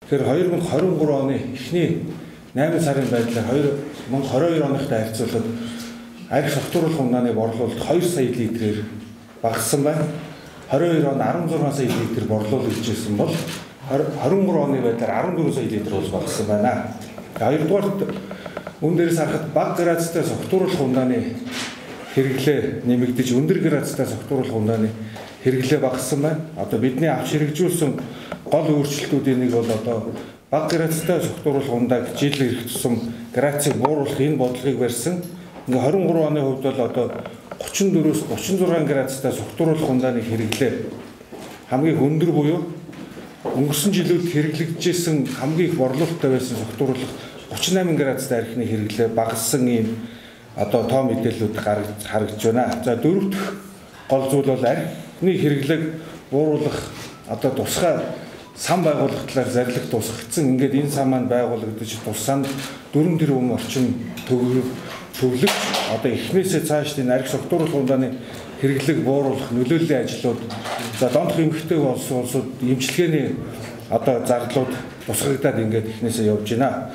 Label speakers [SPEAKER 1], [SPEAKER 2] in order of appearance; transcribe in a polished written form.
[SPEAKER 1] Тэгэхээр 2023 оны эхний 8 сарын байдлаар 2022 оныхтой харьцуулахад арх согтууруулах ундааны борлуулалт 2 сая литрээр багассан байна. 22 онд 16 сая литр борлуулагдчихсан бол 23 оны байдлаар 14 сая литр болж багассан байна. Хоёрдугаарт үн дээрээс харахад бага градустай согтууруулах ундааны хэрэглээ нэмэгдэж, өндөр градустай согтууруулах ундааны хэрэглээ багассан байна. Одоо бидний авч хэрэгжүүлсэн гол өөрчлөлтүүдийн нэг бол одоо бага градустай согтууруулах ундааг жил ирэх тусам градусыг бууруулах энэ бодлогыг барьсан. Ингээ 23 оны хувьд бол одоо 34-өөс 36 градустай согтууруулах ундааны хэрэглээ хамгийн өндөр буюу өнгөрсөн жилүүд хэрэглэгдэжсэн хамгийн их борлуулалттай байсан согтууруулах 38 градустай архины хэрэглээ багассан ийм одоо тоо мэдээллүүд харагдж байна. За, дөрөв дэх гол зүйл бол архины хэрэглээг бууруулах одоо тусгай сан байгуулах талаар зарлиг тусгагдсан. Ингээд энэ сан маань байгуулагдаж тус санд 4 тэрбум орчим төгрөг төвлөрч одоо эхнээсээ цааш энэ арх согтууруулах ундааны хэрэглээг бууруулах нөлөөллийн ажлууд, за, донтох эмхтэй болсон улсууд эмчилгээний одоо зардлууд тусгагдаад ингээд эхнээсээ явж байна.